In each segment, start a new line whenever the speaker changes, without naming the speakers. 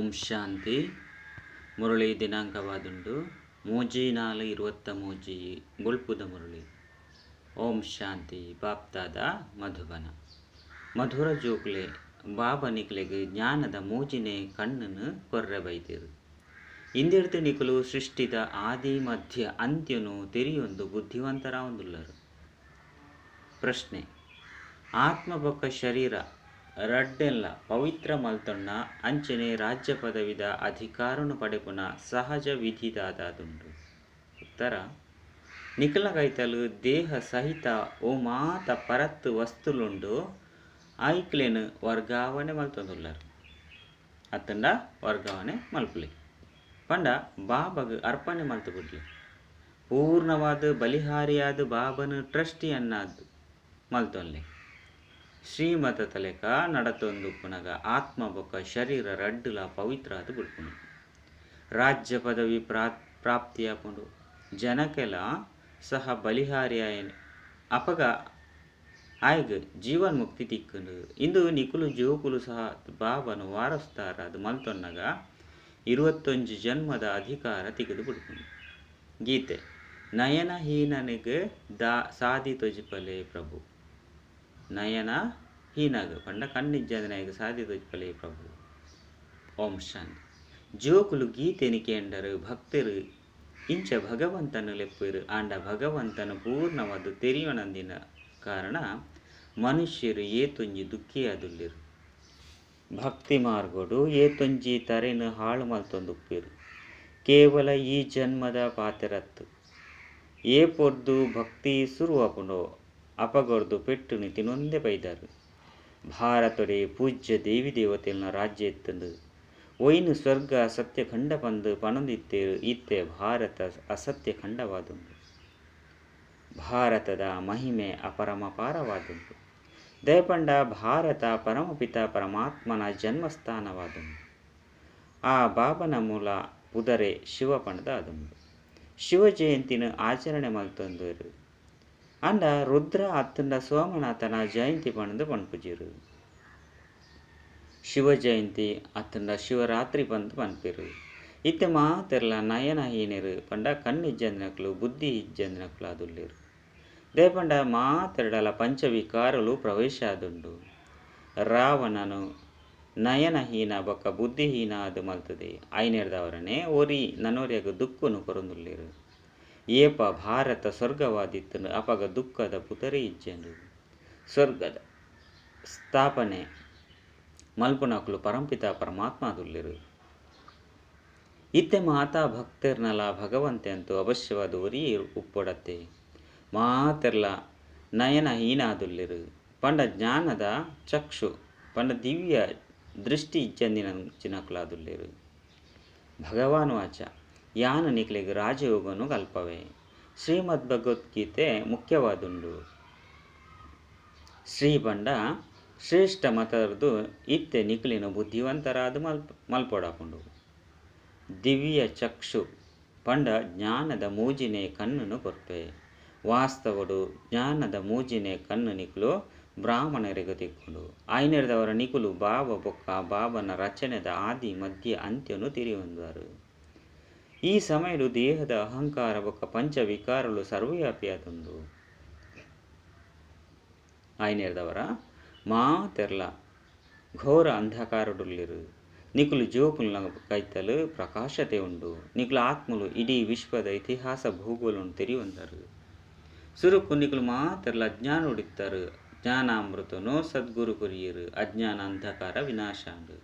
ಓಂ ಶಾಂತಿ. ಮುರಳಿ ದಿನಾಂಕವಾದುಂಡು 3/4/23 ಬೊಲ್ಪುದ ಮುರಳಿ. ಓಂ ಶಾಂತಿ. ಬಾಪ್ದಾದ ಮಧುಬನ ಮಧುರ ಜೋಕ್ಲೆ ಬಾಬಾ ನಿಕ್ಲೆಗ್ ಜ್ಞಾನದ ಮೂಜಿನೆ ಕಣ್ಣನು ಕೊರ್ರೆ ಬೈದಿರು. ಇಂದಿರ್ದು ನಿಕುಲು ಸೃಷ್ಟಿದ ಆದಿ ಮಧ್ಯ ಅಂತ್ಯನು ತೆರಿಯೊಂದು ಬುದ್ಧಿವಂತರಾವುಂದುಲ್ಲರು. ಪ್ರಶ್ನೆ: ಆತ್ಮ ಬೊಕ್ಕ ಶರೀರ ರಡ್ಡೆನ್ಲ ಪವಿತ್ರ ಮಲ್ತೊನ್ನ ಅಂಚನೆ ರಾಜ್ಯ ಪದವಿದ ಅಧಿಕಾರನು ಪಡೆಪುನ ಸಹಜ ವಿಧಿ ದಾದಾದುಂಡು. ಉತ್ತರ: ನಿಕಲ್ನ ಕೈತಲು ದೇಹ ಸಹಿತ ಓ ಮಾತ ಪರತ್ ವಸ್ತುಲುಂಡು ಐಕ್ಲೆನ್ ವರ್ಗಾವಣೆ ಮಲ್ತೊಂದುಲ್ಲರು ಅತ್ತಂಡ ವರ್ಗಾವಣೆ ಮಲ್ಪುಲೆ ಪಂಡ ಬಾಬಗ್ ಅರ್ಪಣೆ ಮಲ್ತು ಬುಡ್ಲೆ. ಪೂರ್ಣವಾದ ಬಲಿಹಾರಿಯಾದ ಬಾಬನ ಟ್ರಸ್ಟಿ ಅನ್ನಾದ್ ಮಲ್ತೊನ್ಲೆ. ಶ್ರೀಮತ ತಲೆಕ ನಡತೊಂದು ಪುನಗ ಆತ್ಮ ಬೊಕ್ಕ ಶರೀರ ರಡ್ಡುಲ ಪವಿತ್ರ ಆದ್ ಬುಡ್ಪುನು. ರಾಜ್ಯ ಪದವಿ ಪ್ರಾಪ್ತಿಯಾಪುಂಡು. ಜನಕೆಲ ಸಹ ಬಲಿಹಾರಿಯಾಯನ್ ಅಪಗ ಆಯ್ಗ್ ಜೀವನ್ ಮುಕ್ತಿ ತಿಕ್ಕುಂಡು. ಇಂದು ನಿಕುಲು ಜೋಕುಲು ಸಹ ಬಾಬನು ವಾರಸ್ತಾರಾದ್ ಮಲ್ತೊನ್ನಗ 21 ಜನ್ಮದ ಅಧಿಕಾರ ತಿಕ್ಕದು ಬುಡ್ಪುಂಡು. ಗೀತೆ: ನಯನಹೀನನಿಗೆ ದಾ ಸಾದಿ ತೊಜಿಪಲೆ ಪ್ರಭು. ನಯನ ಹೀನಗ ಪಂಡ ಕಣ್ಣಿಜ್ಜಂದನಾಯಗ ಸಾದಿ ತೊಜಿಪಲೆ ಪ್ರಭು. ಓಂ ಶಾಂತಿ. ಜೋಕುಲು ಗೀತೆನಿ ಕೇಂಡರು ಭಕ್ತರು ಇಂಚ ಭಗವಂತನು ಲೆಪ್ಪರು. ಆಂಡ ಭಗವಂತನು ಪೂರ್ಣವಾದ ತೆರಿಯೊನಂದಿನ ಕಾರಣ ಮನುಷ್ಯರು ಏತೊಂಜಿ ದುಃಖಿಯಾದುಲ್ಲೆರು. ಭಕ್ತಿ ಮಾರ್ಗೋಡು ಏತೊಂಜಿ ತರೆನು ಹಾಳು ಮಲ್ತೊಂದುಪ್ಪೆರು. ಕೇವಲ ಈ ಜನ್ಮದ ಪಾತೆರತ್ತು ಏಪೊರ್ದು ಭಕ್ತಿ ಸುರುವಾಪುಂಡೋ ಅಪಗೊರ್ದು ಪೆಟ್ಟುನಿ ತಿನೊಂದೆ ಬೈದರು. ಭಾರತೊಡೆ ಪೂಜ್ಯ ದೇವಿ ದೇವತೆಲ್ನ ರಾಜ್ಯ ಎತ್ತುಂಡು. ಒಯ್ನು ಸ್ವರ್ಗ ಸತ್ಯಖಂಡ ಪಂದು ಪನೊಂದಿತ್ತೇರು. ಇತ್ತೆ ಭಾರತ ಅಸತ್ಯಖಂಡವಾದುಂಡು. ಭಾರತದ ಮಹಿಮೆ ಅಪರಮಪಾರವಾದುಂಡು. ದಯಪಂಡ ಭಾರತ ಪರಮಪಿತ ಪರಮಾತ್ಮನ ಜನ್ಮಸ್ಥಾನವಾದುಂಡು. ಆ ಬಾಬನ ಮೂಲ ಪುದರೆ ಶಿವ ಪಂಡದ ಆದುಂಡು. ಶಿವ ಜಯಂತಿನ ಆಚರಣೆ ಮಲ್ತೊಂದರು. ಅಂಡ ರುದ್ರ ಅತ್ತಂಡ ಸೋಮನಾಥನ ಜಯಂತಿ ಪಂದು ಪನ್ಪುಜಿರು. ಶಿವ ಜಯಂತಿ ಅತ್ತಂಡ ಶಿವರಾತ್ರಿ ಪಂದು ಪನ್ಪಿರು. ಇತ್ತೆ ಮಾತೆರ್ಲ ನಯನಹೀನರು ಪಂಡ ಕಣ್ಣಿಜ್ಜಂದಿನಕ್ಲು ಬುದ್ಧಿ ಇಜ್ಜಂದಿನಕ್ಲು ಆದುಲ್ಲೆರು. ದಯಪಂಡ ಮಾತೆರಡಲ ಪಂಚವಿಕಾರಲು ಪ್ರವೇಶ ಆದುಂಡು. ರಾವಣನು ನಯನಹೀನ ಬೊಕ್ಕ ಬುದ್ಧಿಹೀನ ಅದು ಮಲ್ತದೆ. ಐನೆರ್ದವರನೆ ಒರಿ ನನೊರಿಯಗ ದುಃಖನು ಕೊರೊಂದುಲ್ಲೆರು. ಏಪ ಭಾರತ ಸ್ವರ್ಗವಾದಿತ್ತನು ಅಪಗ ದುಃಖದ ಪುತರೆ ಇಜ್ಜಂಡು. ಸ್ವರ್ಗದ ಸ್ಥಾಪನೆ ಮಲ್ಪುನಕುಲು ಪರಂಪಿತ ಪರಮಾತ್ಮ ಆದುಲ್ಲೆರು. ಇತ್ತೆ ಮಾತಾ ಭಕ್ತರ್ನಲ ಭಗವಂತೆ ಅಂತೂ ಅವಶ್ಯವಾದ ಒರಿ ಉಪ್ಪೊಡತ್ತೆ. ಮಾತೆರ್ಲ ನಯನಹೀನ ಆದುಲ್ಲೆರು. ಪಂಡ ಜ್ಞಾನದ ಚಕ್ಷು ಪಂಡ ದಿವ್ಯ ದೃಷ್ಟಿ ಇಜ್ಜಂದಿನ ಚಿನಕುಲಾದುಲ್ಲೆರು. ಭಗವಾನ್ ವಾಚ ಯಾನ ನಿಕ್ಲೆಗ್ ರಾಜಯೋಗನು ಕಲ್ಪವೆ. ಶ್ರೀಮದ್ ಭಗವದ್ಗೀತೆ ಮುಖ್ಯವಾದುಂಡು. ಶ್ರೀ ಪಂಡ ಶ್ರೇಷ್ಠ ಮತರ್ದು ಇತ್ತೆ ನಿಕ್ಲಿನ ಬುದ್ಧಿವಂತರಾದ ಮಲ್ಪೊಡಾಪುಂಡು. ದಿವ್ಯ ಚಕ್ಷು ಪಂಡ ಜ್ಞಾನದ ಮೂಜಿನೆ ಕಣ್ಣನು ಕೊರ್ಪೆ. ವಾಸ್ತವಡು ಜ್ಞಾನದ ಮೂಜಿನೆ ಕಣ್ಣು ನಿಕ್ಲು ಬ್ರಾಹ್ಮಣರಿಗೆ ತಿಕ್ಕೊಂಡು. ಐನೆರ್ದವರ ನಿಕುಲು ಬಾಬ ಬೊಕ್ಕ ಬಾಬನ ರಚನೆದ ಆದಿ ಮಧ್ಯ ಅಂತ್ಯನು ತಿರಿಯೊಂದುವರು. ಈ ಸಮಯಡು ದೇಹದ ಅಹಂಕಾರ ಬೊಕ್ಕ ಪಂಚವಿಕಾರಲು ಸರ್ವವ್ಯಾಪಿಯಾದುಂಡು. ಐನೆರ್ದವರ ಮಾತೆರ್ಲ ಘೋರ ಅಂಧಕಾರಡುಲ್ಲಿರು. ನಿಕುಲು ಜೋಕುಲ್ನ ಕೈತಲು ಪ್ರಕಾಶತೆ ಉಂಡು. ನಿಕುಲು ಆತ್ಮಲು ಇಡೀ ವಿಶ್ವದ ಇತಿಹಾಸ ಭೂಗೋಲನ್ನು ತೆರಿಯೊಂದರು. ಸುರುಕು ನಿಕುಲು ಮಾತೆರ್ಲ ಅಜ್ಞಾನುಡಿತ್ತರು. ಜ್ಞಾನಾಮೃತನು ಸದ್ಗುರು ಕೊರಿಯರು. ಅಜ್ಞಾನ ಅಂಧಕಾರ ವಿನಾಶಾಂಡು.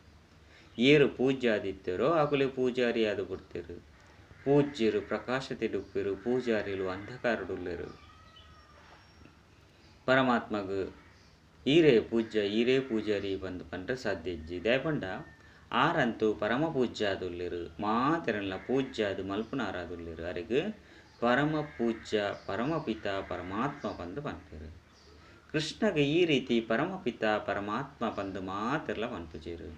ಏರು ಪೂಜ್ಯಾದಿತ್ತರೋ ಅಕುಲೆ ಪೂಜಾರಿಯಾದ ಬಿಡ್ತಿರು. ಪೂಜ್ಯರು ಪ್ರಕಾಶತೆಡುಪ್ಪಿರು, ಪೂಜಾರಿಲು ಅಂಧಕಾರಡುಲ್ಲೆರು. ಪರಮಾತ್ಮಗು ಈರೇ ಪೂಜ್ಯ ಈರೇ ಪೂಜಾರಿ ಬಂದು ಪಂಡ್ರೆ ಸಾಧ್ಯ ಇಜ್ಜಿ. ದಯಪಂಡ ಆರಂತೂ ಪರಮ ಪೂಜ್ಯಾದುಲ್ಲೆರು. ಮಾತೆರಲ್ಲ ಪೂಜ್ಯಾದು ಮಲ್ಪುನಾರಾದುಲ್ಲೆರು. ಅರೆಗ್ ಪರಮ ಪೂಜ್ಯ ಪರಮಪಿತ ಪರಮಾತ್ಮ ಪಂದು ಪನ್ಪೆರು. ಕೃಷ್ಣಗ ಈ ರೀತಿ ಪರಮಪಿತ ಪರಮಾತ್ಮ ಪಂದು ಮಾತೆರ್ಲ ಪನ್ಪುಜೆರು.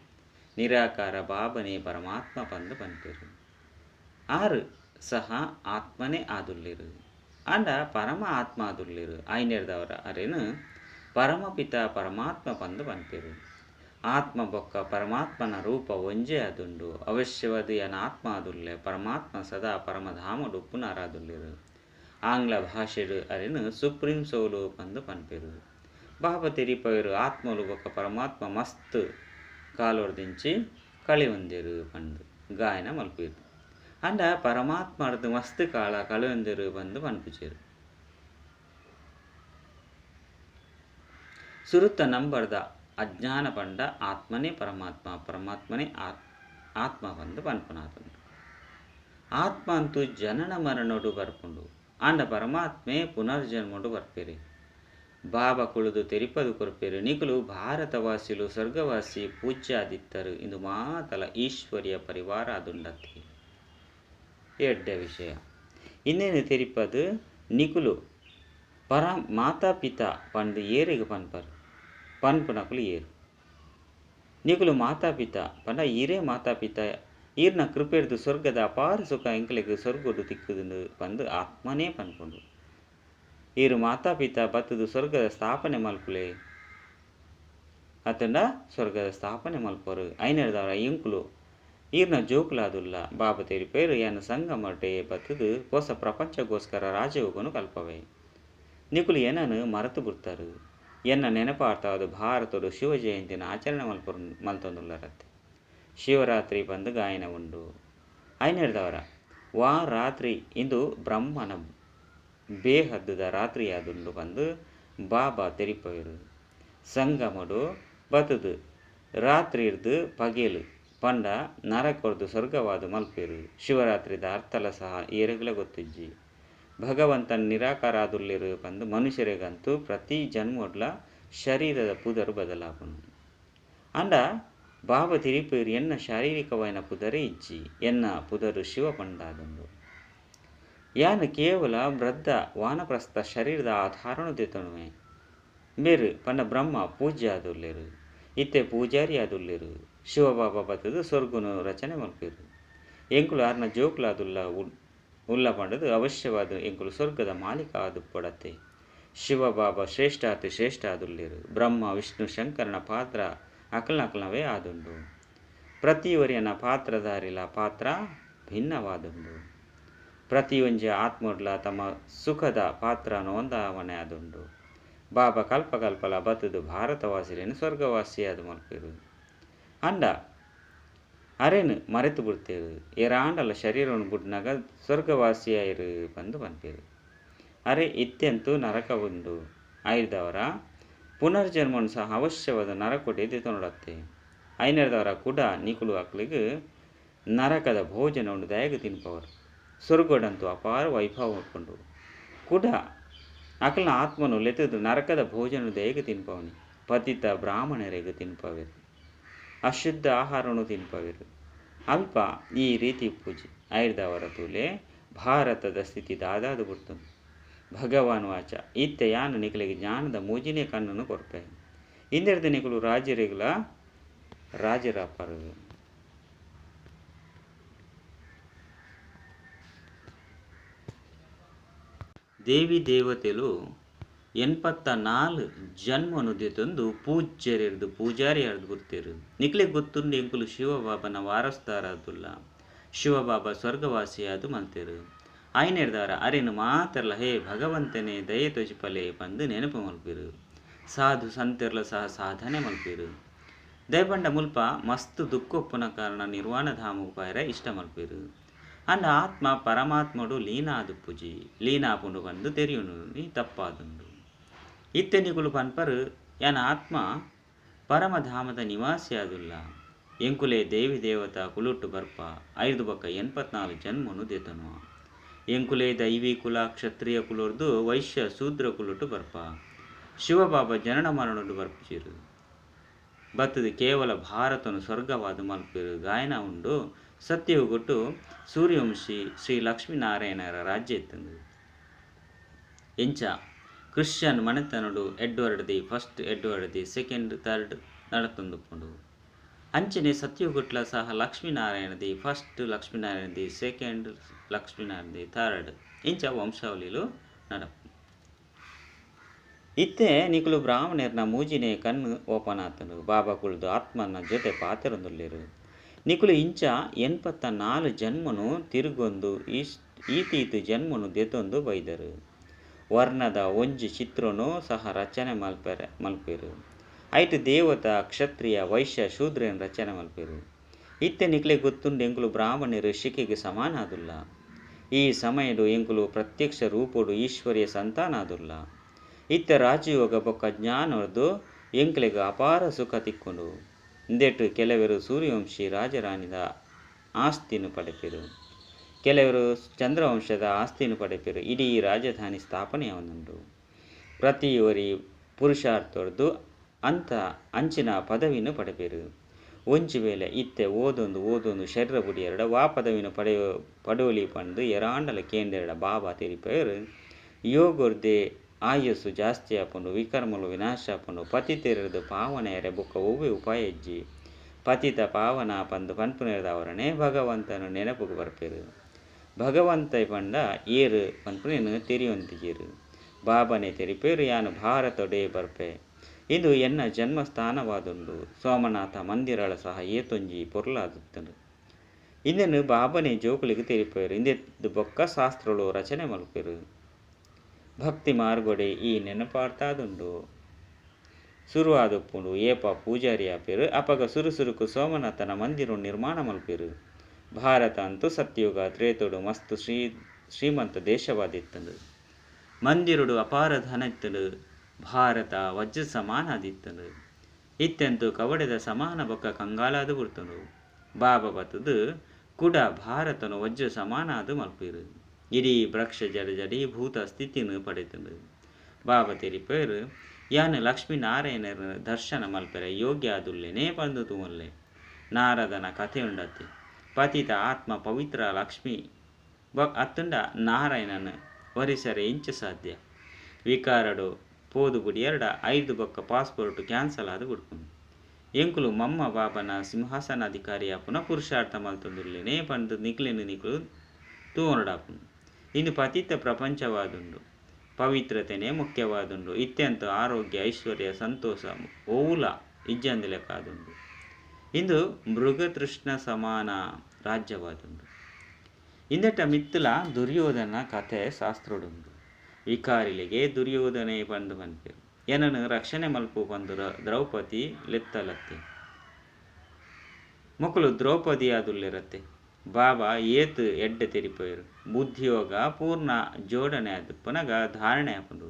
ನಿರಾಕಾರ ಬಾಬನೇ ಪರಮಾತ್ಮ ಪಂದು ಪನ್ಪೆರು. ಆರು ಸಹ ಆತ್ಮನೇ ಆದುಲ್ಲೆರು. ಅಂಡ ಪರಮ ಆತ್ಮ ಆದುಲ್ಲೆರು. ಐನೆರ್ದವರ ಅರೇನು ಪರಮಪಿತ ಪರಮಾತ್ಮ ಪಂದು ಪನ್ಪೆರು. ಆತ್ಮ ಬೊಕ್ಕ ಪರಮಾತ್ಮನ ರೂಪ ಒಂಜೇ ಆದುಂಡು. ಅವಶ್ಯವಾದ ಯನ ಆತ್ಮ ಆದುಲ್ಲೆ ಪರಮಾತ್ಮ ಸದಾ ಪರಮಧಾಮಡು ಉಪ್ಪುನಾರಾದುಲ್ಲೆರು. ಆಂಗ್ಲ ಭಾಷೆಡು ಅರೆನು ಸುಪ್ರೀಂ ಸೋಲು ಪಂದು ಪನ್ಪೆರು. ಬಾಬಾ ತೆರಿಪವೆರು ಆತ್ಮಲು ಬೊಕ್ಕ ಪರಮಾತ್ಮ ಮಸ್ತ್ ಕಾಲೊರ್ದಿಂಚಿ ಕಳೆಯೊಂದೆರು ಪಂದು ಗಾಯನ ಮಲ್ಪೆರು. ಅಂಡ ಪರಮಾತ್ಮರ್ದು ಮಸ್ತ್ ಕಾಲ ಕಳೆಯೊಂದೆರು ಪಂದು ಪನ್ಪುಜೆರು. ಸುರುತ್ತ ನಂಬರ್ದ ಅಜ್ಞಾನ ಪಂಡ ಆತ್ಮನೇ ಪರಮಾತ್ಮ, ಪರಮಾತ್ಮನೇ ಆತ್ಮ ಪಂದು ಪನ್ಪುನಾತುಂಡು. ಆತ್ಮ ಅಂತೂ ಜನನ ಮರಣೋಡು ಬರ್ಪುಂಡು, ಆಂಡ ಪರಮಾತ್ಮೆ ಪುನರ್ಜನ್ಮೋಡು ಬರ್ಪೆರು. ಬಾಬಾ ಕುಳುದು ತೆರಿಪದು ಕೊರ್ಪೆರು ನಿಕುಲು ಭಾರತವಾಸಿಲು ಸ್ವರ್ಗವಾಸಿ ಪೂಜ್ಯಾದಿತ್ತರು ಇಂದು ಮಾತಲ ಈಶ್ವರ್ಯ ಪರಿವಾರ ಆದುಂಡತ್ತೆ. ಎಡ್ಡೆ ವಿಷಯ ಇನ್ನೇನು ತೆರಿಪದು ನಿಕುಲು ಪರ ಮಾತಾ ಪಿತಾ ಪಂದು ಏರಿಗೆ ಪನ್ಪರು ಪನ್ಪುನಕುಲು ಏರು. ನಿಕುಲು ಮಾತಾ ಪಿತಾ ಪಂಡ ಈರೇ ಮಾತಾ ಪಿತಾ, ಈರ್ನ ಕೃಪೆರ್ದು ಸ್ವರ್ಗದ ಅಪಾರ ಸುಖ ಎಂಕಲೆಗ್ ಸ್ವರ್ಗಡು ತಿಕ್ಕುದುಂಡು ಪಂದು ಆತ್ಮನೇ ಪನ್ಪುಂಡು. ಈರು ಮಾತಾ ಪಿತಾ ಬತ್ತದು ಸ್ವರ್ಗದ ಸ್ಥಾಪನೆ ಮಲ್ಪುಲೆ ಅತ್ತಂಡ ಸ್ವರ್ಗದ ಸ್ಥಾಪನೆ ಮಲ್ಪರು. ಐನೆರ್ದವರ ಎಂಕುಲು ಈರ್ನ ಜೋಕುಲಾದುಲ್ಲ. ಬಾಬಾ ತೆರಿಪೇರು ಯಾನ ಸಂಗಮಟೆ ಬತ್ತದು ಹೊಸ ಪ್ರಪಂಚಗೋಸ್ಕರ ರಾಜಯೋಗನು ಕಲ್ಪವೆ. ನಿಕುಲು ಏನನು ಮರೆತು ಬಿಡ್ತಾರೆ. ಎನ್ನ ನೆನಪಾರ್ತಾவது ಭಾರತಡು ಶಿವ ಜಯಂತಿನ ಆಚರಣೆ ಮಲ್ತೊಂದುಲ್ಲರತ್ತೆ. ಶಿವರಾತ್ರಿ ಬಂದು ಗಾಯನ ಉಂಡು. ಐನೆರ್ದವರ ವಾ ರಾತ್ರಿ ಇಂದು ಬ್ರಹ್ಮನ ಬೇಹದ್ದುದ ರಾತ್ರಿಯಾದುಂಡು ಬಂದು ಬಾಬಾ ತೆರಿಪವೆರು. ಸಂಗಮಡು ಬತ್ತದು ರಾತ್ರಿರ್ದು ಪಗೇಲು ಪಂಡ ನರಕೊರ್ದು ಸ್ವರ್ಗವಾದ ಮಲ್ಪೆರು. ಶಿವರಾತ್ರಿದ ಅರ್ಥಲ ಸಹ ಏರೆಗ್ಲ ಗೊತ್ತಿಜ್ಜಿ. ಭಗವಂತನ ನಿರಾಕಾರ ಆದುಲ್ಲೆರು ಪಂದು ಮನುಷ್ಯರಿಗಂತೂ ಪ್ರತಿ ಜನ್ಮೋಡ್ಲ ಶರೀರದ ಪುದರು ಬದಲಾಪುನು. ಅಂಡ ಬಾಬಾ ತಿರಿಪೇರು ಎನ್ನ ಶಾರೀರಿಕವಾಯಿನ ಪುದರೇ ಇಜ್ಜಿ, ಎನ್ನ ಪುದರು ಶಿವ ಪಂಡಾದುಂಡು. ಯಾನು ಕೇವಲ ವೃದ್ಧ ವಾನಪ್ರಸ್ಥ ಶರೀರದ ಆಧಾರನು ದೆತೊಣುವೆ. ಮೇರು ಪಂಡ ಬ್ರಹ್ಮ ಪೂಜ್ಯ ಆದುಲ್ಲೆರು, ಇತ್ತೆ ಪೂಜಾರಿ ಆದುಲ್ಲೆರು. ಶಿವಬಾಬಾ ಬತ್ತದು ಸ್ವರ್ಗನು ರಚನೆ ಮಲ್ಪೆರು. ಎಂಕುಲು ಆರ್ನ ಜೋಕುಲಾದುಲ್ಲ ಉಲ್ಲ ಪಂಡದು ಅವಶ್ಯವಾದ ಎಂಕುಲು ಸ್ವರ್ಗದ ಮಾಲೀಕ ಆದುಪ್ಪಡತ್ತೆ. ಶಿವಬಾಬಾ ಶ್ರೇಷ್ಠ ಅತಿ ಶ್ರೇಷ್ಠ ಆದುಲ್ಲೆರು. ಬ್ರಹ್ಮ ವಿಷ್ಣು ಶಂಕರನ ಪಾತ್ರ ಅಕಲ್ನಕಲ್ನವೇ ಆದುಂಡು. ಪ್ರತಿಯೊರಿಯನ ಪಾತ್ರಧಾರಿಲ ಪಾತ್ರ ಭಿನ್ನವಾದುಂಡು. ಪ್ರತಿಯೊಂಜಿ ಆತ್ಮಡ್ಲ ತಮ್ಮ ಸುಖದ ಪಾತ್ರ ನೋಂದಾವಣೆ ಆದುಂಡು. ಬಾಬಾ ಕಲ್ಪಕಲ್ಪಲ ಬತ್ತದು ಭಾರತವಾಸಿಲೇನು ಸ್ವರ್ಗವಾಸಿಯಾದ ಮಲ್ಪೆರು. ಅಂಡ ಅರೇನು ಮರೆತು ಬಿಡ್ತೇರು. ಏರಾಂಡಲ ಶರೀರವನ್ನು ಬುಡ್ನಾಗ ಸ್ವರ್ಗವಾಸಿಯಾಯಿರು ಬಂದು ಪನ್ಪೆರು. ಅರೆ ಇತ್ಯಂತೂ ನರಕ ಉಂಡು. ಐದವರ ಪುನರ್ಜನ್ಮನು ಸಹ ಅವಶ್ಯವಾದ ನರಕೊಟೆ ದೆತೊನೊಡತ್ತೆ. ಐನರ್ದವರ ಕೂಡ ನಿಕುಲು ಅಕ್ಲಿಗೆ ನರಕದ ಭೋಜನ ಉಂಡು ದಯಗೆ ತಿನ್ಪವರು. ಸ್ವರ್ಗಡಂತೂ ಅಪಾರ ವೈಭವ ಉಂಟು. ಕೂಡ ಅಕಲ್ನ ಆತ್ಮನು ಲೆತ್ತದು ನರಕದ ಭೋಜನ ದಯಗೆ ತಿನ್ಪವನಿ. ಪತಿತ ಬ್ರಾಹ್ಮಣರಿಗೆ ತಿನ್ಪವೆರು, ಅಶುದ್ಧ ಆಹಾರವನ್ನು ತಿನ್ಪವೆರು. ಅಲ್ಪ ಈ ರೀತಿ ಪೂಜೆ ಐರ್ದವರ ತೂಲೆ ಭಾರತದ ಸ್ಥಿತಿ ದಾದಾದು ಬಿಡ್ತು. ಭಗವಾನ್ ವಾಚ ಇತ್ತೆ ಯಾನು ನಿಕಲಿಗೆ ಜ್ಞಾನದ ಮೂಜಿನೇ ಕಣ್ಣನ್ನು ಕೊರ್ಪೆ. ಇಂದೆರ್ದ ನಿಕಲು ರಾಜರಿಗಳ ರಾಜರಪ್ಪರು. ದೇವಿ ದೇವತೆಲು 84 ಜನ್ಮನು ದೆತೊಂದು ಪೂಜ್ಯರೆರ್ದು ಪೂಜಾರಿ ಅರ್ದು ಗುರ್ತಿರು. ನಿಕ್ಲೆಗ್ ಗೊತ್ತುಂಡು ಎಂಕುಲು ಶಿವಬಾಬನ ವಾರಸ್ದಾರಾದುಲ್ಲ. ಶಿವಬಾಬಾ ಸ್ವರ್ಗವಾಸಿಯಾದು ಮಲ್ತೆರು. ಐನೆರ್ದಾರ ಅರೆನು ಮಾತ್ರಲ ಹೇ ಭಗವಂತನೇ ದಯೆ ತೋಜಿಪಲೆ ಪಂದು ನೆನಪು ಮಲ್ಪಿರು. ಸಾಧು ಸಂತೆರ್ಲ ಸಹ ಸಾಧನೆ ಮಲ್ಪಿರು. ದಯಪಂಡ ಮುಲ್ಪ ಮಸ್ತ್ ದುಃಖೊಪ್ಪುನ ಕಾರಣ ನಿರ್ವಾಣ ಧಾಮುಪಾಯರ ಇಷ್ಟ ಮಲ್ಪಿರು. ಅಂಡ ಆತ್ಮ ಪರಮಾತ್ಮಡು ಲೀನಾದು ಪೂಜಿ ಲೀನಾಪುಂಡು ಬಂದು ತೆರಿಯುನು ನೀ ತಪ್ಪಾದುಂಡು. ಇತ್ತೆ ನಿಕುಲು ಪನ್ಪರು ಯಾನ ಆತ್ಮ ಪರಮಧಾಮದ ನಿವಾಸಿಯಾದುಲ್ಲ. ಎಂಕುಲೆ ದೇವಿ ದೇವತಾ ಕುಲುಟ್ಟು ಬರ್ಪ 5 ಬೊಕ್ಕ 84 ಜನ್ಮನು ದೆತೊನುವ. ಎಂಕುಲೆ ದೈವಿ ಕುಲ ಕ್ಷತ್ರಿಯ ಕುಲೊರ್ದು ವೈಶ್ಯ ಶೂದ್ರ ಕುಲುಟ್ಟು ಬರ್ಪ. ಶಿವಬಾಬಾ ಜನನ ಮರಣಡು ಬರ್ಪುಜಿರು. ಬತ್ತದು ಕೇವಲ ಭಾರತನು ಸ್ವರ್ಗವಾದ ಮಲ್ಪಿರು ಗಾಯನ ಉಂಡು. ಸತ್ಯಯುಗೊಟ್ಟು ಸೂರ್ಯವಂಶಿ ಶ್ರೀ ಲಕ್ಷ್ಮೀನಾರಾಯಣರ ರಾಜ್ಯ ಇತ್ತಂದು. ಎಂಚ ಕ್ರಿಶ್ಚಿಯನ್ ಮನೆತನಡು Edward the first, Edward the second, third ನಡತೊಂದುಪ್ಪುಂಡು. ಅಂಚನೆ ಸತ್ಯಯುಗೊಟ್ಲ ಸಹ Lakshminarayana the first, Lakshminarayana the second, Lakshminarayana the third ಇಂಚ ವಂಶಾವಳಿಲು ನಡಪು. ಇತ್ತೆ ನಿಕುಲು ಬ್ರಾಹ್ಮಣೆರ್ನ ಮೂಜಿನೇ ಕಣ್ಣು ಓಪನ್ ಆತುಂಡು. ಬಾಬಾ ಕುಲ್ದು ಆತ್ಮನ ಜೊತೆ ಪಾತೆರೊಂದುಲ್ಲೆರ್. ನಿಕುಲು ಇಂಚ 84 ಜನ್ಮನು ತಿರುಗೊಂದು ಈತೀತ್ ಜನ್ಮನು ದೆತೊಂದು ಬೈದರು. ವರ್ಣದ ಒಂಜಿ ಚಿತ್ರನು ಸಹ ರಚನೆ ಮಲ್ಪೆರು. ಐಟ್ ದೇವತಾ, ಕ್ಷತ್ರಿಯ, ವೈಶ್ಯ, ಶೂದ್ರೆನ್ ರಚನೆ ಮಲ್ಪೆರು. ಇತ್ತೆ ನಿಕ್ಲೆಗ್ ಗೊತ್ತುಂಡು ಎಂಕುಲು ಬ್ರಾಹ್ಮಣೆರು ಶಿಖೆಗೆ ಸಮಾನಾದುಲ್ಲ. ಈ ಸಮಯಡು ಎಂಕುಲು ಪ್ರತ್ಯಕ್ಷ ರೂಪೊಡು ಈಶ್ವರ್ಯ ಸಂತಾನಾದುಲ್ಲ. ಇತ್ತೆ ರಾಜಯೋಗ ಬೊಕ್ಕ ಜ್ಞಾನರ್ದು ಎಂಕ್ಲೆಗ್ ಅಪಾರ ಸುಖ ತಿಕ್ಕುಂಡು. ಇಂದೆಟ್ ಕೆಲವರು ಸೂರ್ಯವಂಶಿ ರಾಜರಾಣಿದ ಆಸ್ತಿನ ಪಡೆಪೆರು. ಕೆಲವರು ಚಂದ್ರವಂಶದ ಆಸ್ತಿನ ಪಡೆಪೆರು. ಇಡೀ ರಾಜಧಾನಿ ಸ್ಥಾಪನೆಯಾವೊಂದುಂಡು. ಪ್ರತಿಯೊರಿ ಪುರುಷಾರ್ಥರ್ದು ಅಂತ ಅಂಚಿನ ಪದವಿನ ಪಡೆಪೆರು. ಒಂಜಿ ವೇಳೆ ಇತ್ತೆ ಓದೊಂದು ಓದೊಂದು ಶರೀರ ಬುಡಿಯರಡ ವಾ ಪದವಿನ ಪಡೋಲಿ ಪಂದು ಎರಾಂಡಲ ಕೇಂದ್ರಡ ಬಾಬಾ ತೆರಿಪೆರು. ಯೋಗರ್ದೆ ಆಯಸ್ಸು ಜಾಸ್ತಿ ಆಪುಂಡು, ವಿಕರ್ಮಲು ವಿನಾಶ ಆಪುಂಡು. ಪತಿತೆರದು ಪಾವನೆಯರೆ ಬೊಕ್ಕ ಒವ್ವೆ ಉಪಾಯ ಇಜ್ಜಿ. ಪತಿತ ಪಾವನ ಪಂದು ಪನ್ಪುನೇರ್ದವರನೆ ಭಗವಂತನ ನೆನಪುಗು ಬರ್ಪೆರು. ಭಗವಂತ ಪಂಡ ಏರು ಪನ್ಪುನೇನು ತೆರಿಯೊಂದಿಜೆರು. ಬಾಬನೆ ತೆರಿಪೆರು ಯಾನು ಭಾರತೊಡೇ ಬರ್ಪೆ. ಇದು ಎನ್ನ ಜನ್ಮಸ್ಥಾನವಾದುಂಡು. ಸೋಮನಾಥ ಮಂದಿರಳ ಸಹ ಏತೊಂಜಿ ಪೊರ್ಲಾದುತ್ತುಂಡು. ಇಂದೆನು ಬಾಬನೆ ಜೋಕುಲಿಗೆ ತೆರಿಪೆರು. ಇಂದೆ ಬೊಕ್ಕ ಶಾಸ್ತ್ರಳು ರಚನೆ ಮಲ್ಪೆರು. ಭಕ್ತಿ ಮಾರ್ಗೊಡೆ ಈ ನೆನಪಾರ್ತಾದುಂಡು. ಸುರುವಾದುಪ್ಪುಂಡು ಏಪ ಪೂಜಾರಿ ಆಪೆರು. ಅಪಗ ಸುರು ಸುರುಕು ಸೋಮನಾಥನ ಮಂದಿರ ನಿರ್ಮಾಣ ಮಲ್ಪೆರು. ಭಾರತ ಅಂತೂ ಸತ್ಯುಗ ತ್ರೇತುಡು ಮಸ್ತ್ ಶ್ರೀಮಂತ ದೇಶವಾದಿತ್ತುಂಡು. ಮಂದಿರುಡು ಅಪಾರ ಧನ ಇತ್ತುಂಡು. ಭಾರತ ವಜ್ರ ಸಮಾನಾದಿತ್ತುಂಡು. ಇತ್ತೆಂತು ಕವಡೆದ ಸಮಾನ ಬೊಕ್ಕ ಕಂಗಾಲಾದ ಬುಡ್ತುಂಡು. ಬಾಬಾ ಬತ್ತದು ಕುಡ ಭಾರತನು ವಜ್ರ ಸಮಾನಾದ ಮಲ್ಪೆರು. ಇಡೀ ಭ್ರಕ್ಷ ಜಡ ಜಡೀಭೂತ ಸ್ಥಿತಿನ ಪಡೆತುಂಡು. ಬಾಬಾ ತೆರಿಪೇರು ಯಾನು ಲಕ್ಷ್ಮೀನಾರಾಯಣರ ದರ್ಶನ ಮಲ್ಪೆರೆ ಯೋಗ್ಯ ಆದುಲ್ಲೇನೇ ಪಂದು ತೂವಲ್ಲೆ. ನಾರದನ ಕಥೆ ಉಂಡತಿ. ಪತಿತ ಆತ್ಮ ಪವಿತ್ರ ಲಕ್ಷ್ಮೀ ಅತ್ತುಂಡ ನಾರಾಯಣನ ವರಿಸರೆ ಇಂಚ ಸಾಧ್ಯ. ವಿಕಾರಡು ಪೋದು ಬುಡಿಯರಡ 5 ಬೊಕ್ಕ ಪಾಸ್ಪೋರ್ಟ್ ಕ್ಯಾನ್ಸಲ್ ಆದ ಬುಡ್ಪುಂಡು. ಎಂಕುಲು ಮಮ್ಮ ಬಾಬನ ಸಿಂಹಾಸನಾಧಿಕಾರಿ ಆಪುನ ಪುರುಷಾರ್ಥ ಮಲ್ತೊಂದುಲ್ಲೇನೇ ಪಂದು ನಿಕ್ಲೆನು ನಿಕುಲು ತೂವೊನಡಾಪುಂಡು. ಇಂದು ಪತಿತ ಪ್ರಪಂಚವಾದುಂಡು. ಪವಿತ್ರತೆನೇ ಮುಖ್ಯವಾದುಂಡು. ಇತ್ಯಂತ ಆರೋಗ್ಯ ಐಶ್ವರ್ಯ ಸಂತೋಷ ಓಲ ಇಜ್ಜಂದಿ ಲೆಕ್ಕಾದುಂಡು. ಇಂದು ಮೃಗತೃಷ್ಣ ಸಮಾನ ರಾಜ್ಯವಾದುಂಡು. ಇಂದಟ ಮಿತ್ತಲ ದುರ್ಯೋಧನ ಕಥೆ ಶಾಸ್ತ್ರಡುಂಡು. ವಿಕಾರಿಲಿಗೆ ದುರ್ಯೋಧನೆ ಪಂದು ಪನ್ಪೆರು. ಏನನ್ನು ರಕ್ಷಣೆ ಮಲ್ಪು ಪಂದು ದ್ರೌಪದಿ ಲೆತ್ತಲತ್ತೆ. ಮೊಕಲು ದ್ರೌಪದಿ ಆದುಲ್ಲೆರತ್ತೆ. ಬಾಬಾ ಏತ್ ಎಡ್ಡೆ ತೆರಿಪೋಯರು. ಬುದ್ಧಿಯೋಗ ಪೂರ್ಣ ಜೋಡಣೆ ಆದುಪ್ಪನಗ ಧಾರಣೆ ಆಪುಂಡು.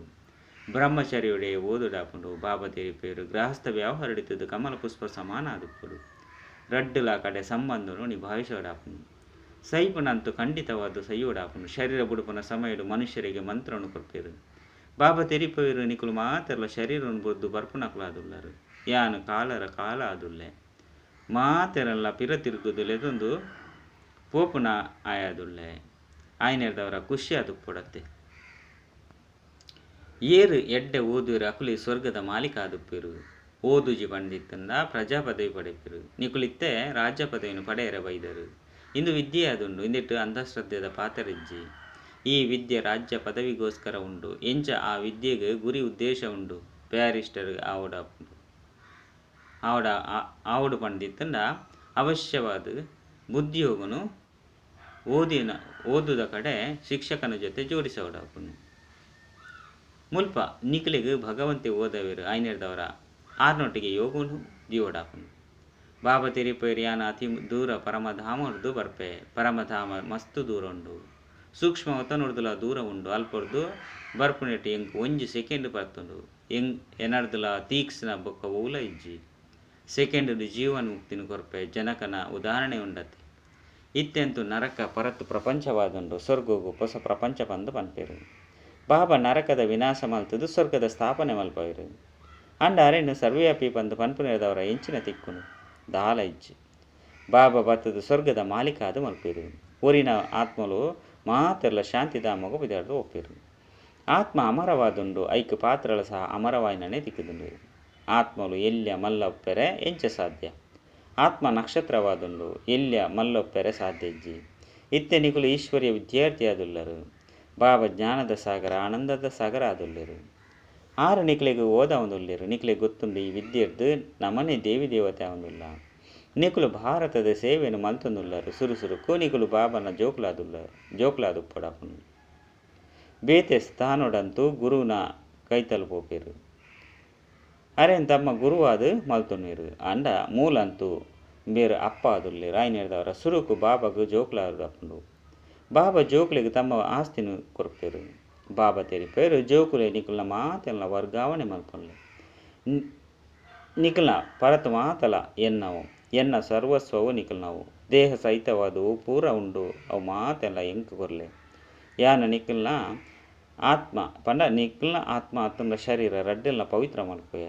ಬ್ರಹ್ಮಚರ್ಯುಡೆ ಓದುಡಾಪುಂಡು. ಬಾಬಾ ತೆರಿಪೇರು ಗೃಹಸ್ಥ ವ್ಯವಹಾರಡಿತದ್ದು ಕಮಲ ಪುಷ್ಪ ಸಮಾನ ಆದುಪ್ಪುಡು. ರಡ್ಡುಲ ಕಡೆ ಸಂಬಂಧನು ನಿಭಾಯಿಸೋಡಾಪುಂಡು. ಸೈಪುನಂತೂ ಖಂಡಿತವಾದ ಸೈಯೋಡಾಪುಂಡು. ಶರೀರ ಬುಡುಪುನ ಸಮಯಡು ಮನುಷ್ಯರಿಗೆ ಮಂತ್ರವನ್ನು ಕೊರ್ಪೇರು. ಬಾಬಾ ತೆರಿಪೇರು ನಿಕುಲು ಮಾತೆರ್ಲ ಶರೀರವನ್ನು ಬುಡ್ದು ಬರ್ಪುನಕುಲಾದುಲ್ಲರು. ಯಾನು ಕಾಲರ ಕಾಲ ಆದುಲ್ಲೆ. ಮಾತೆರೆಲ್ಲ ಪಿರ ತಿರುಗುದು ಲೆದೊಂದು ಪೋಪುನ ಆಯಾದುಲ್ಲೆ. ಆಯ್ನೆರ್ದವರ ಖುಷಿ ಆದುಪ್ಪೊಡತ್ತೆ. ಏರು ಎಡ್ಡೆ ಓದುವೆರು ಅಕುಲಿ ಸ್ವರ್ಗದ ಮಾಲೀಕ ಆದುಪ್ಪೆರು. ಓದುಜಿ ಪಂಡಿತ್ತಂದ ಪ್ರಜಾ ಪದವಿ ಪಡೆಪೆರು. ನಿಕುಲಿತ್ತೆ ರಾಜ್ಯ ಪದವಿಯನ್ನು ಪಡೆಯರ ಬೈದರು. ಇಂದು ವಿದ್ಯೆ ಆದುಂಡು. ಇಂದಿಟ್ಟು ಅಂಧಶ್ರದ್ಧೆದ ಪಾತರಿಜ್ಜಿ. ಈ ವಿದ್ಯೆ ರಾಜ್ಯ ಪದವಿಗೋಸ್ಕರ ಉಂಡು. ಎಂಚ ಆ ವಿದ್ಯೆಗೆ ಗುರಿ ಉದ್ದೇಶ ಉಂಡು. ಬ್ಯಾರಿಸ್ಟರ್ ಆವಡ ಆವಡು ಪಂಡಿತ್ತಂದ ಅವಶ್ಯವಾದ ಬುದ್ಧಿಯೋಗನು ಓದುದ ಕಡೆ ಶಿಕ್ಷಕನ ಜೊತೆ ಜೋಡಿಸೋಡಾಪುನು. ಮುಲ್ಪ ನಿಕಲಿಗೆ ಭಗವಂತೆ ಓದವೇರು ಐನೆರ್ದವರ ಆರ್ನೊಟ್ಟಿಗೆ ಯೋಗನು ದಿಯೋಡಾಪುನು. ಬಾಬಾ ತೆರಿಪೇರು ಯಾನ ಅತಿ ದೂರ ಪರಮಧಾಮರ್ದು ಬರ್ಪೆ. ಪರಮಧಾಮ ಮಸ್ತು ದೂರ ಉಂಡು. ಸೂಕ್ಷ್ಮ ವತನುರ್ದುಲ ದೂರ ಉಂಡು. ಅಲ್ಪರ್ದು ಬರ್ಪುನೆಟ್ ಎಂಕ್ ಒಂಜಿ ಸೆಕೆಂಡ್ ಬರ್ತುಂಡು. ಎನರ್ದುಲ ತೀಕ್ಷ್ಣ ಬೊಕ್ಕ ಓಲ ಇಜ್ಜಿ. ಸೆಕೆಂಡ್ ಜೀವನ್ ಮುಕ್ತಿನ ಕೊರ್ಪೆ. ಜನಕನ ಉದಾಹರಣೆ ಉಂಡತಿ. ಇತ್ತೆಂತು ನರಕ ಪರತ್ ಪ್ರಪಂಚವಾದುಂಡು. ಸ್ವರ್ಗಗು ಹೊಸ ಪ್ರಪಂಚ ಪಂದು ಪನ್ಪೆರು. ಬಾಬಾ ನರಕದ ವಿನಾಶ ಮಲ್ತದು ಸ್ವರ್ಗದ ಸ್ಥಾಪನೆ ಮಲ್ಪವೆರು. ಅಂಡ ಅರೆನು ಸರ್ವವ್ಯಾಪಿ ಪಂದು ಪನ್ಪುನೇರ್ದವರ ಎಂಚಿನ ತಿಕ್ಕುನು ದಾಲ ಇಜ್ಜಿ. ಬಾಬಾ ಬತ್ತದು ಸ್ವರ್ಗದ ಮಾಲೀಕ ಆದು ಮಲ್ಪೆರು. ಊರಿನ ಆತ್ಮಲು ಮಾತೆರ್ಲ ಶಾಂತಿಧಾಮಗು ಬಿದಾಡ್ದು ಒಪ್ಪೆರು. ಆತ್ಮ ಅಮರವಾದುಂಡು. ಐಕ್ ಪಾತ್ರಲ ಸಹ ಅಮರವಾಯಿನನೇ ತಿಕ್ಕುದುಂಡು. ಆತ್ಮಲು ಎಲ್ಯ ಮಲ್ಲೊಪ್ಪೆರೆ ಎಂಚ ಸಾಧ್ಯ. ಆತ್ಮ ನಕ್ಷತ್ರವಾದುಂಡು. ಎಲ್ಯ ಮಲ್ಲೊಪ್ಪೆರೆ ಸಾಧ್ಯ ಇಜ್ಜಿ. ಇತ್ತೆ ನಿಕುಲು ಈಶ್ವರ್ಯ ವಿದ್ಯಾರ್ಥಿ ಆದುಲ್ಲರು. ಬಾಬಾ ಜ್ಞಾನದ ಸಾಗರ ಆನಂದದ ಸಾಗರ ಆದುಲ್ಲೆರು. ಆರು ನಿಕ್ಲೆಗ್ ಓದಾವೊಂದುಲ್ಲೆರ್. ನಿಕ್ಲೆಗ್ ಗೊತ್ತುಂಡು ಈ ವಿದ್ಯೆರ್ದ್ ನಮನೇ ದೇವಿ ದೇವತೆ ಆವೊಂದುಲ್ಲ. ನಿಕುಲು ಭಾರತದ ಸೇವೆನ್ ಮಲ್ತೊಂದುಲ್ಲರ್. ಸುರು ಸುರುಕು ನಿಕುಲು ಬಾಬನ ಜೋಕುಲಾದುಪ್ಪೊಡಾಪುಂಡು. ಬೇತೆ ಸ್ಥಾನೊಡಂತೂ ಗುರುವಿನ ಕೈತಲ್ ಪೋಪೆರ್. ಅರೆನ್ ತಮ್ಮ ಗುರುವಾದ್ ಮಲ್ತೊನುವೆರ್. ಆಂಡ ಮೂಲಂತೂ ಬೇರ್ ಅಪ್ಪ ಆದುಲ್ಲೆರ್. ಆಯಿನೆಡ್ದಾವರ ಸುರುಕು ಬಾಬಾಗ್ ಜೋಕುಲಾದುಪ್ಪುಂಡು. ಬಾಬಾ ಜೋಕುಲೆಗ್ ತಮ್ಮ ಆಸ್ತಿನ ಕೊರ್ಪೆರ್. ಬಾಬಾ ತೆರಿಪೇರು ಜೋಕುಲೆ ನಿಕುಲ್ನ ಮಾತೆಲ್ಲ ವರ್ಗಾವಣೆ ಮಲ್ಪೊನ್ಲೆ. ನಿಕುಲ್ನ ಪರತ್ ಮಾತಲ ಎನ್ನವು. ಎನ್ನ ಸರ್ವಸ್ವವು ನಿಕುಲ್ನವು. ದೇಹ ಸಹಿತವಾದ ಪೂರ ಉಂಡು ಅವು ಮಾತೆಲ್ಲ ಎಂಕ್ ಕೊರ್ಲೆ. ಯಾನ ನಿಕುಲ್ನ ಆತ್ಮ ಪಂಡ ನಿಕುಲ್ನ ಆತ್ಮ ಆತ್ಮನ ಶರೀರ ರಡ್ಡೆಲ್ಲ ಪವಿತ್ರ ಮಲ್ಪೆ.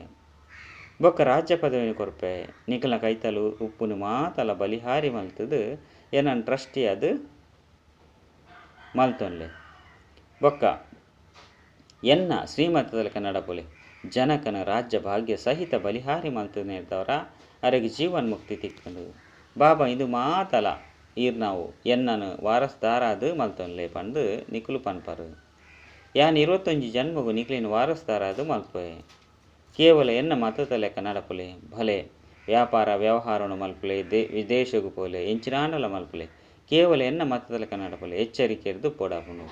ಬೊಕ್ಕ ರಾಜ್ಯ ಪದವಿನ ಕೊರ್ಪೆ. ನಿಕುಲ್ನ ಕೈತಲು ಉಪ್ಪುನು ಮಾತಲ ಬಲಿಹಾರಿ ಮಲ್ತದು ಎನ್ನನ್ ಟ್ರಸ್ಟಿ ಅದು ಮಲ್ತೊನ್ಲೆ. ಬೊಕ್ಕ ಎನ್ನ ಶ್ರೀಮತದ ಕನ್ನಡಪೊಲೆ ಜನಕನ ರಾಜ್ಯ ಭಾಗ್ಯ ಸಹಿತ ಬಲಿಹಾರಿ ಮಲ್ತನೇರ್ದವರ ಅರೆಗ್ ಜೀವನ್ ಮುಕ್ತಿ ತಿಕ್ಕಂಡು. ಬಾಬಾ ಇದು ಮಾತಲ ಈರ್ನಾವು ಎನ್ನನು ವಾರಸ್ದಾರಾದ ಮಲ್ತೊನ್ಲೆ ಪಂದು ನಿಕುಲು ಪನ್ಪರು. ಯಾನ್ 21 ಜನ್ಮಗು ನಿಕ್ಲಿನ ವಾರಸ್ದಾರಾದ ಮಲ್ಪೆ. ಕೇವಲ ಎನ್ನ ಮತದ ಲೆಕ್ಕ ನಡಪುಲೆ. ಭಲೆ ವ್ಯಾಪಾರ ವ್ಯವಹಾರನು ಮಲ್ಪುಲೆ, ವಿದೇಶಗು ಪೋಲೆ, ಎಂಚಿನಾಂಡಲ ಮಲ್ಪುಲೆ. ಕೇವಲ ಎನ್ನ ಮತದ ಲೆಕ್ಕ ನಡಪುಲೆ. ಎಚ್ಚರಿಕೆರ್ದು ಪೋಡಾಪುಂಡು.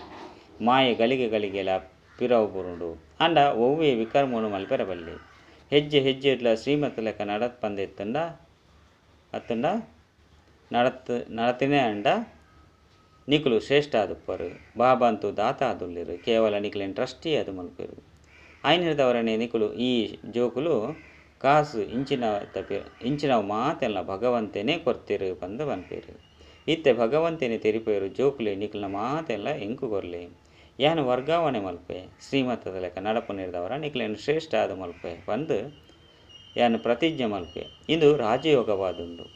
ಮಾಯೆ ಗಳಿಗೆ ಗಳಿಗೆಲ ಪಿರವು ಬುರುಂಡು. ಆಂಡ ಒವ್ವೇ ವಿಕರ್ಮನು ಮಲ್ಪೆರ ಬಲ್ಲಿ. ಹೆಜ್ಜೆ ಹೆಜ್ಜೆ ಇಡ್ಲ ಶ್ರೀಮತ ಲೆಕ್ಕ ನಡತ್ ಅತ್ತಂಡ ನಡತಿನೇ ಅಂಡ ನಿಕುಲು ಶ್ರೇಷ್ಠ ಆದುಪ್ಪರು. ಬಾಬಾ ಅಂತೂ ದಾತ ಆದುಲ್ಲೆರು. ಕೇವಲ ನಿಕುಲೆನ್ ಟ್ರಸ್ಟಿ ಅದು ಮಲ್ಪೆರು. ಆಯ್ನಿರ್ದವರನೆ ನಿಕುಲು ಈ ಜೋಕುಲು ಕಾಸು ಇಂಚಿನವು ಮಾತೆಲ್ಲ ಭಗವಂತನೇ ಕೊರ್ತಿರು ಪಂದು ಪನ್ಪೆರು. ಇತ್ತೆ ಭಗವಂತನೇ ತೆರಿಪೇರು ಜೋಕುಲೆ ನಿಕುಲ್ನ ಮಾತೆಲ್ಲ ಎಂಕು ಕೊರ್ಲೆ. ಯಾನ್ ವರ್ಗಾವಣೆ ಮಲ್ಪೆ. ಶ್ರೀಮತದ ಲೆಕ್ಕ ನಡಪುನಿರ್ದವರ ನಿಕುಲೆನ್ ಶ್ರೇಷ್ಠ ಆದ ಮಲ್ಪೆ ಪಂದು ಯಾನ್ ಪ್ರತಿಜ್ಞೆ ಮಲ್ಪೆ. ಇದು ರಾಜಯೋಗವಾದುಂಡು.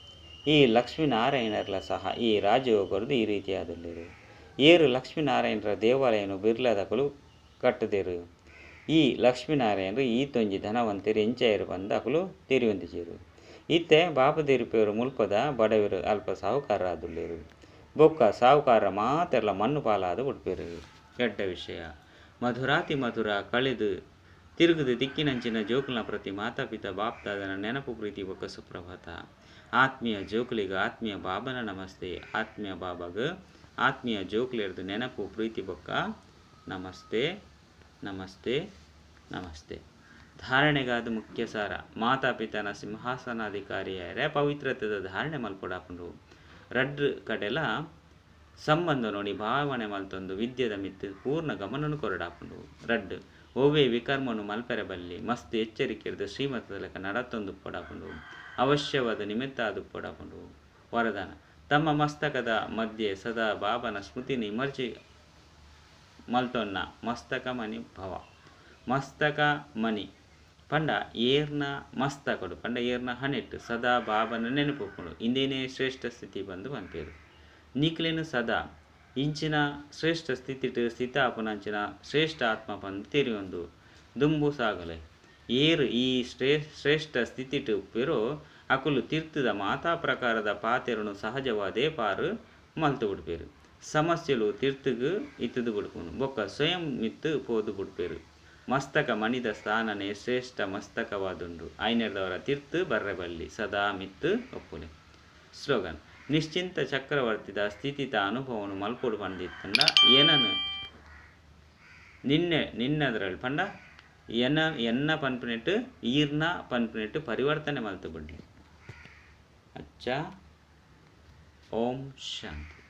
ಈ ಲಕ್ಷ್ಮೀನಾರಾಯಣರ್ಲ ಸಹ ಈ ರಾಜಯೋಗರ್ದು ಈ ರೀತಿಯಾದುಲ್ಲೆರು. ಏರು ಲಕ್ಷ್ಮೀನಾರಾಯಣರ ದೇವಾಲಯನು ಬಿರ್ಲಾದಕುಲು ಕಟ್ಟುದೆರು. ಈ ಲಕ್ಷ್ಮೀನಾರಾಯಣರು ಈ ತೊಂಜಿ ಧನವಂತರು ಎಂಚಾಯರು ಪಂದು ಅಕುಲು ತೆರಿಯೊಂದಿಜೆರು. ಇತ್ತೆ ಬಾಪದೇರಿಪೇರು ಮುಲ್ಪದ ಬಡವರು ಅಲ್ಪ ಸಾಹುಕಾರ ಆದುಲ್ಲೆರು. ಬೊಕ್ಕ ಸಾಹುಕಾರ ಮಾತೆರ್ಲ ಮಣ್ಣು ಪಾಲಾದ ಉಡ್ಪೇರು. ಕೆಟ್ಟ ವಿಷಯ. ಮಧುರಾತಿ ಮಧುರ ಕಳೆದು ತಿರುಗುದು ದಿಕ್ಕಿನಂಚಿನ ಜೋಕುಲ್ನ ಪ್ರತಿ ಮಾತಾಪಿತ ಬಾಪ್ದಾದನ ನೆನಪು ಪ್ರೀತಿ ಬೊಕ್ಕ ಸುಪ್ರಭಾತ. ಆತ್ಮೀಯ ಜೋಕುಲಿಗೆ ಆತ್ಮೀಯ ಬಾಬನ ನಮಸ್ತೆ. ಆತ್ಮೀಯ ಬಾಬಾಗ ಆತ್ಮೀಯ ಜೋಕುಲಿರ್ದು ನೆನಪು ಪ್ರೀತಿ ಬೊಕ್ಕ ನಮಸ್ತೆ ನಮಸ್ತೆ ನಮಸ್ತೆ. ಧಾರಣೆಗಾದ ಮುಖ್ಯ ಸಾರ. ಮಾತಾಪಿತನ ಸಿಂಹಾಸನಾಧಿಕಾರಿಯಾರೆ ಪವಿತ್ರತೆದ ಧಾರಣೆ ಮಲ್ಪೊಡಾಪುಂಡು. ರಡ್ಡು ಕಡೆಲ ಸಂಬಂಧ ನೋಡಿ ಭಾವನೆ ಮಲ್ತೊಂದು ವಿದ್ಯೆದ ಮಿತ್ತು ಪೂರ್ಣ ಗಮನನು ಕೊರಡಾಪುಂಡು. ರಡ್ಡು ಒವ್ವೇ ವಿಕರ್ಮನು ಮಲ್ಪೆರೆ ಬಲ್ಲಿ. ಮಸ್ತ್ ಎಚ್ಚರಿಕೆರ್ದು ಶ್ರೀಮತದ ಲೆಕ್ಕ ನಡತೊಂದು ಪೊಡಾಪುಂಡು. ಅವಶ್ಯವಾದ ನಿಮಿತ್ತ ಅದು ಪೊಡಾಪುಂಡು. ವರದಾನ. ತಮ್ಮ ಮಸ್ತಕದ ಮಧ್ಯೆ ಸದಾ ಬಾಬನ ಸ್ಮೃತಿನ ಇಮರ್ಜಿ ಮಲ್ತೊನ್ನ ಮಸ್ತಕ ಮಣಿ ಭವ. ಮಸ್ತಕ ಮಣಿ ಪಂಡ ಏರ್ನ ಮಸ್ತಕಡು ಪಂಡ ಏರ್ನ ಹಣೆಟ್ಟು ಸದಾ ಬಾಬನ ನೆನಪುಪುಂಡು. ಇಂದೇನೇ ಶ್ರೇಷ್ಠ ಸ್ಥಿತಿ ಬಂದು ಪನ್ಪೇರು. ನಿಕ್ಲೆನು ಸದಾ ಇಂಚಿನ ಶ್ರೇಷ್ಠ ಸ್ಥಿತಿಟ್ ಸ್ಥಿತಾಪನಂಚಿನ ಶ್ರೇಷ್ಠ ಆತ್ಮ ಪಂದು ತೆರಿಯೊಂದು ದುಂಬು ಸಾಗಲೆ. ಏರು ಈ ಶ್ರೇಷ್ಠ ಸ್ಥಿತಿಟ್ ಉಪ್ಪೇರೋ ಅಕುಲು ತೀರ್ಥದ ಮಾತಾ ಪ್ರಕಾರದ ಪಾತೆರನು ಸಹಜವಾದೇ ಪಾರು ಮಲ್ತು ಬಿಡ್ಪೇರು. ಸಮಸ್ಯೆಲು ತೀರ್ಥಗ್ ಇತ್ತದು ಬಿಡ್ಪುನು. ಬೊಕ್ಕ ಸ್ವಯಂ ಮಿತ್ತು ಪೋದು ಬಿಡ್ಪೇರು. ಮಸ್ತಕ ಮಣಿದ ಸ್ಥಾನನೇ ಶ್ರೇಷ್ಠ ಮಸ್ತಕವಾದುಂಡು. ಆಯ್ನೆರ್ದವರ ತೀರ್ಥ ಬರ್ರೆ ಬಲ್ಲಿ ಸದಾ ಮಿತ್ತು ಒಪ್ಪುಲೆ. ಸ್ಲೋಗನ್. ನಿಶ್ಚಿಂತ ಚಕ್ರವರ್ತಿದ ಸ್ಥಿತಿತ ಅನುಭವನು ಮಲ್ಪೊಡು ಪಂದಿತ್ತಂಡ ಏನನು ನಿನ್ನೆ ನಿನ್ನದ್ರಲ್ಲಿ ಪಂಡ ಎನ್ನ ಎನ್ನ ಪನ್ಪಿನೆಟ್ಟು ಈರ್ನ ಪನ್ಪಿನೆಟ್ಟು ಪರಿವರ್ತನೆ ಮಲ್ತು ಬಿಡ್ಲಿ. ಅಚ್ಚ. ಓಂ ಶಾಂತಿ.